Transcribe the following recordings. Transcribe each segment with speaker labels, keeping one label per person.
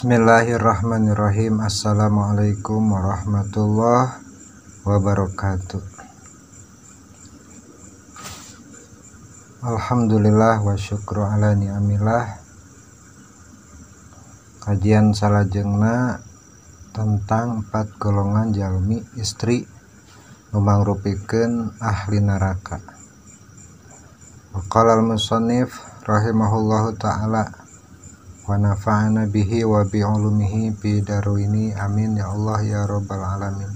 Speaker 1: Bismillahirrahmanirrahim. Assalamualaikum warahmatullahi wabarakatuh. Alhamdulillah wa syukru ala ni'amillah. Kajian salajengna tentang 4 golongan jalmi istri nu mangrupikeun ahli neraka. Waqala al-musannif rahimahullahu ta'ala wa nafa'ana bihi wa bi ulumihi fi daruini amin ya Allah ya rabbal alamin.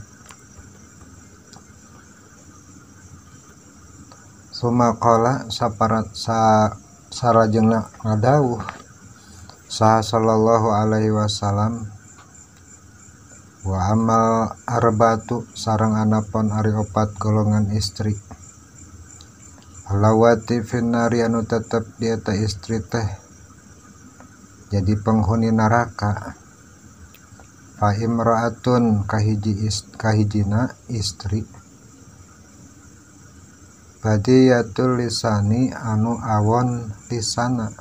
Speaker 1: Suma qala saparat sa sarajengna ngadawuh saha sallallahu alaihi wasallam wa amal arbatu sareng anapon ari opat golongan istri alawati finnari anu tetep di eta istri teh jadi penghuni neraka. Fa imra'atun kahiji kahijina istri badiyatul lisani anu awon lisana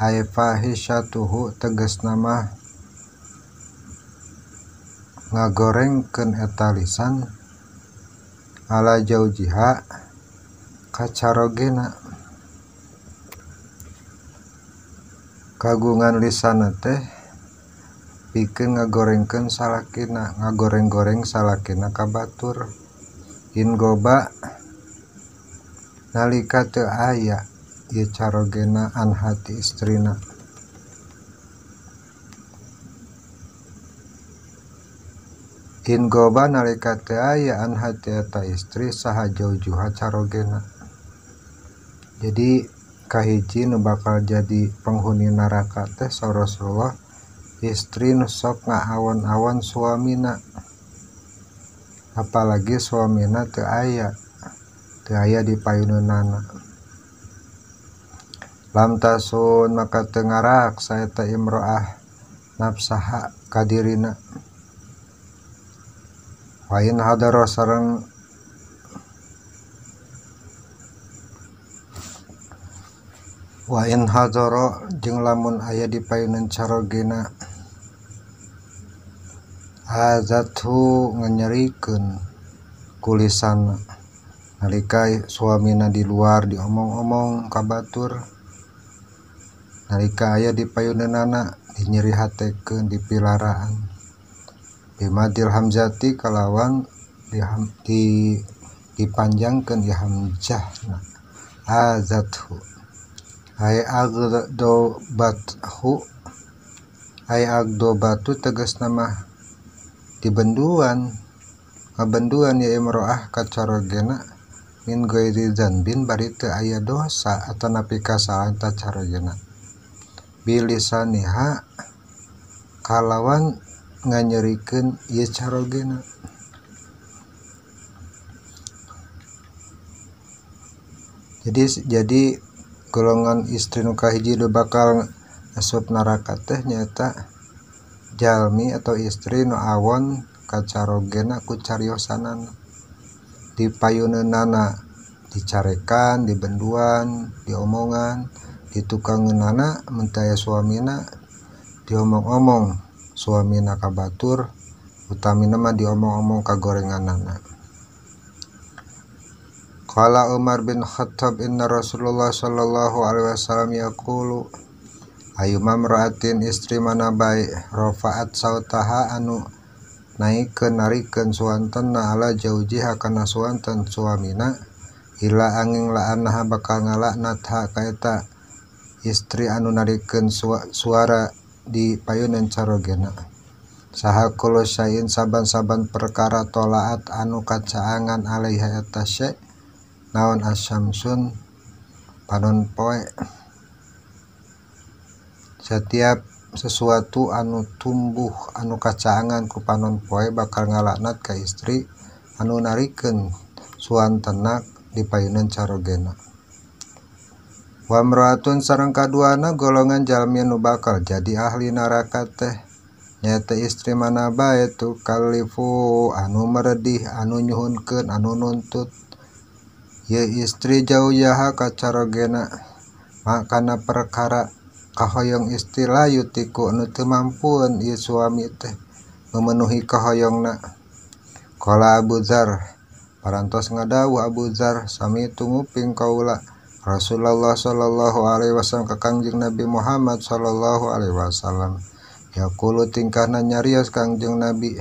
Speaker 1: ay fahisyatuhu tegasna mah ngagorengkeun eta lisan ala jaujiha kacarogena. Kagungan lisana teh pikeun ngagorengkeun salakina, ngagoreng-goreng salakina ka batur. In goba nalika teu aya ieu carogena an hati istrina. In goba nalika teu aya an hati eta istri saha jaujuha carogena. Jadi kahiji nu bakal jadi penghuni neraka teh saur Rasulullah istri nu sok ngaawon-awon suamina, apalagi suamina teu aya di payuneunana. Lam tasun maka teu ngarak saeta imro'ah nafsaha kadirina. Wa in hadara sareng wa in hadara jeung lamun aya di payuneun carogena azathu nganyerikeun kulisana nalika suamina di luar diomong-omong ka batur, nalika aya di payuneunana dinyerihatekeun dipilaraan bimadil hamzati kalawan dipanjangkeun di hamzahna azathu ay agdobathu ay agdobatu tegasna mah dibenduan ngabenduan ya imro'ah kacarogena min ghairi dzanbin bari teu aya dosa atanapi kasalahan ta carogena bilisaniha kalawan nganyerikeun ieu carogena. Jadi golongan istri nu kahiji nu bakal asup neraka teh nyaeta jalmi atau istri nu awon kacarogena ku cariosanana di payuneunana dicarekan, dibenduan, diomongan, ditukangeunana mun teu aya suamina diomong-omong suamina ka batur, utamina mah diomong-omong ka gorenganana. Qala Umar bin Khattab inna Rasulullah sallallahu alaihi wasallam yaqulu ayyuma imra'atin istri mana bae rafa'at sautaha anu naikeun narikeun suantenna ala jaujiha kana suanten suamina ila angin la'anaha bakal ngalaknat ha ka eta istri anu narikeun suara di payuneun carogena. Saha kullu syai'in saban-saban perkara tolaat anu kacaangan alaiha eta syai' naon asyamsun panon poe. Setiap sesuatu anu tumbuh anu kacaangan ku panon poe bakal ngalaknat ka istri anu narikeun suantenna di payuneun carogena. Wa imra'atun sareng kaduana golongan jalmi nu bakal jadi ahli neraka teh nyaeta istri mana bae tu kalifu anu meredih anu nyuhunkeun anu nuntut ye istri jauh yaha kacarogena makana perkara kahoyong istri la yutiku nu teu mampueun ieu suami teh memenuhi kahoyongna. Qala Abu Dzar parantos ngadawuh Abu Dzar sami tunguping kaula Rasulullah sallallahu alaihi wasallam ka Kangjeng Nabi Muhammad sallallahu alaihi wasallam yaqulu tingkahna nyarios Kangjeng Nabi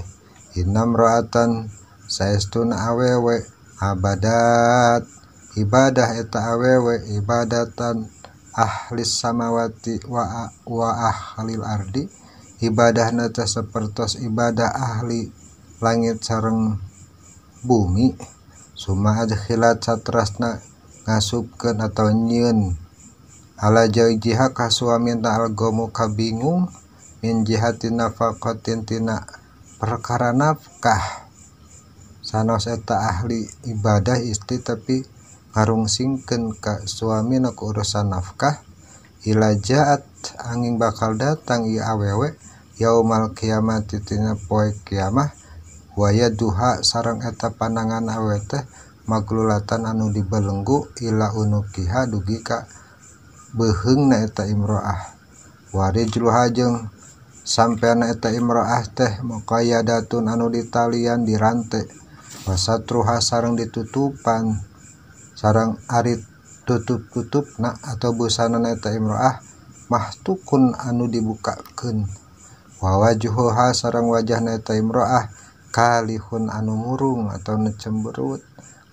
Speaker 1: innam ra'atan saestuna awewe abadat ibadah eta awewe ibadatan ahlis samawati wa ahlil ardi ibadahna teh sapertos ibadah ahli langit sareng bumi summa adkhilat satrasna ngasupkeun atau nyieun ala jaujiha ka suamina algomu kabingung min jihatin nafaqatin tina perkara nafkah sanos eta ahli ibadah istri tapi ngarungsingkeun ka suamina ku urusan nafkah ila jaat angin bakal datang ieu awewe yaumal kiamati tina poe kiamah wa yaduha sareng eta panangan awewe teh maglulatan anu dibelenggu ila unukiha dugi ka beuheungna eta imro'ah wa rijluha jeung sampeana eta imro'ah teh muqayyadatun anu ditalian dirante wa satruha sareng ditutupan sareng ari tutup-tutupna atau busanana eta imro'ah mahtukun anu dibukakeun wa wajhuha sareng wajahna eta imro'ah kalihun anu murung atau nu cemberut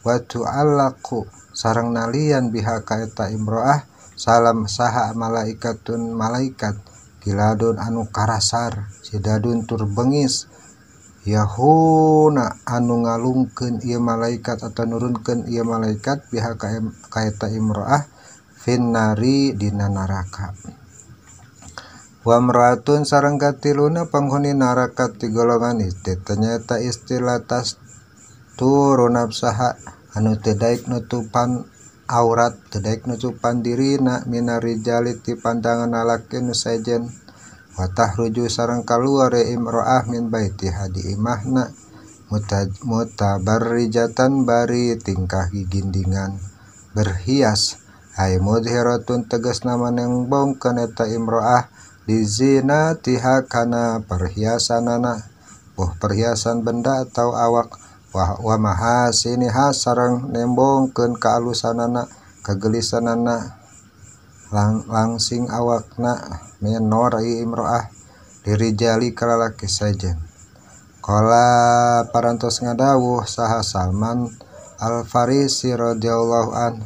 Speaker 1: wa tu'allaqu sareng nalian biha ka eta imro'ah salam saha malaikatun malaikat giladun anu karasar sidadun tur bengis yahuna anu ngalungkeun ieu malaikat atau nurunkeun ieu malaikat biha ka eta imro'ah finnari dina neraka. Wa imra'atun sareng katiluna penghuni neraka ti golongan istri ternyata istilah tas turun nafsaha anu teu daek nutupan aurat teu daek nutupan dirina minarijali ti pandangan lalaki nu sejen wa tahruju sareng kaluar imro'ah min baitiha di imahna mutabarrijatan bari tingkah gigindingan berhias ay mudhiratun tegasna manengbongkeun eta imro'ah dizinatiha kana perhiasanana boh perhiasan benda atau awak wa mahasiniha sareng nembongkeun kaalusanana kagelisanana langsing awakna menor ieu imro'ah dirijali kalalaki sejen. Qala parantos ngadawuh saha Salman Al-Farisi radhiyallahu an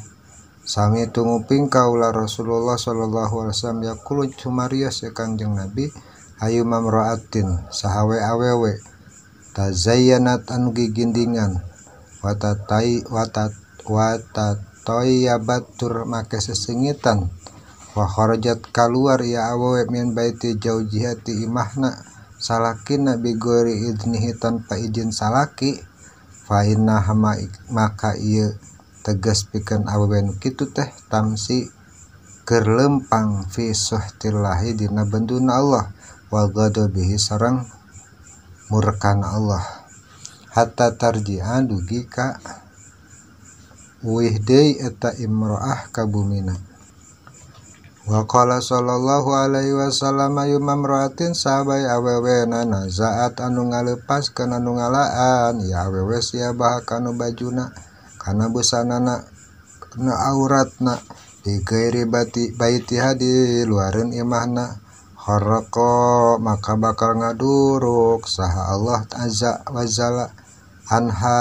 Speaker 1: sami tunguping kaula Rasulullah sallallahu alaihi wasallam yaqulu cumarios ya Kangjeng Nabi ayu mamra'atin sahawe awewe tazayyanat anu gigindingan watatai watat watatoyabat tur make sesengitan wa kharajat kaluar ya awewe min baiti jaujihati imahna salakina bigori idnihi tanpa izin salaki fa inna maka ieu tegas pikeun awewe nu kitu teh tamsi keur lempang fi suhtillahi dina benduna Allah wa ghadabihi sareng murkana Allah hatta tarji'a dugi ka uih deui eta imro'ah ka bumina. Wa qala sallallahu alaihi wasallam ayu mamra'atin sahabai awewe nazaat anu ngalepaskeun anu ngalaan ya awewe siabah kanu bajuna kana busanana kana auratna di gairi baitiha di luareun imahna kharaqa maka bakal ngaduruk saha Allah azza wa jalla anha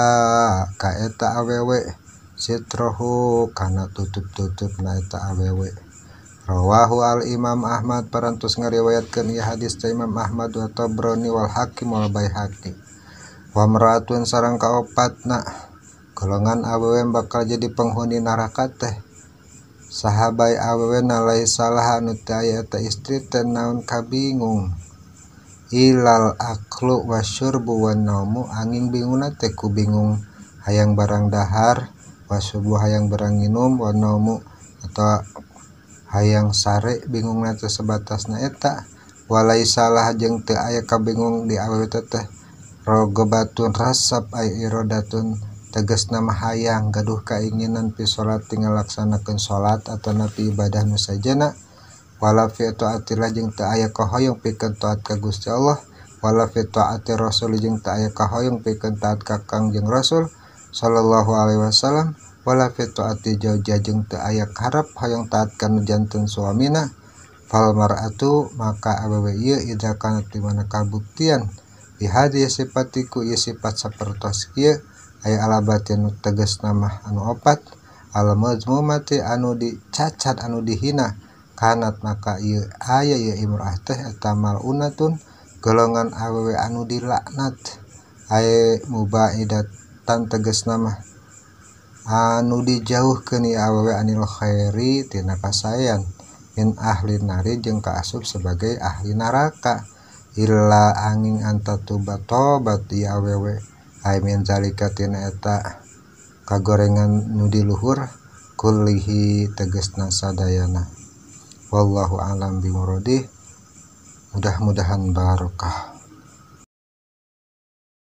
Speaker 1: ka eta awewe sitrahu kana tutup-tutupna eta awewe. Rawahu al Imam Ahmad parantos ngariwayatkeun ieu hadis ta Imam Ahmad wa Tabrani wal Hakim wal Baihaqi. Wa imra'atun sareng kaopatna golongan awewe bakal jadi penghuni neraka teh sahabai awewe nalai salah anu teu aya eta istri teh naon kabingung ilal aklu wasyurbu wan naumu angin bingungna teh ku bingung hayang barang dahar wasyurbu hayang barang nginum wan naumu atau hayang sare bingungna teh sebatasna eta walai salah jeung teu aya kabingung di awewe teh rogobatun rasab ay irodatun tegasna mah hayang gaduh kainginan pi salat ngalaksanakeun salat atau napi ibadah nu sajena Wala fi taatillah jeung teu aya kahoyong pikeun taat ka Gusti Allah. Wala fi taati Rasul jeung teu aya kahoyong pikeun taat ka Kangjeng Rasul sallallahu alaihi wasallam. Wala fi taati zauja jeung teu aya karep hoyong taat ka nu janten suamina. Fal mar'atu maka awewe ieu idza kanat di mana kabuktian bi hadhihi sifatiku ieu sifat sapertos kieu aya alabati anu tegasna mah anu opat al mazmumati anu dicacat anu dihina kanat maka ieu aya ieu imra'ah teh eta malunatun golongan awewe anu dilaknat ae mubaidatan tegasna mah anu dijauhkeun ieu awewe anil khairi tina kasaean min ahli nari jeung kaasup sebagai ahli neraka illa angin anta tuba tobat ieu awewe ae min zalika tina eta kagorengan nu di luhur kullihi tegasna sadayana. Wallahu a'lam bimuradi. Mudah-mudahan barokah.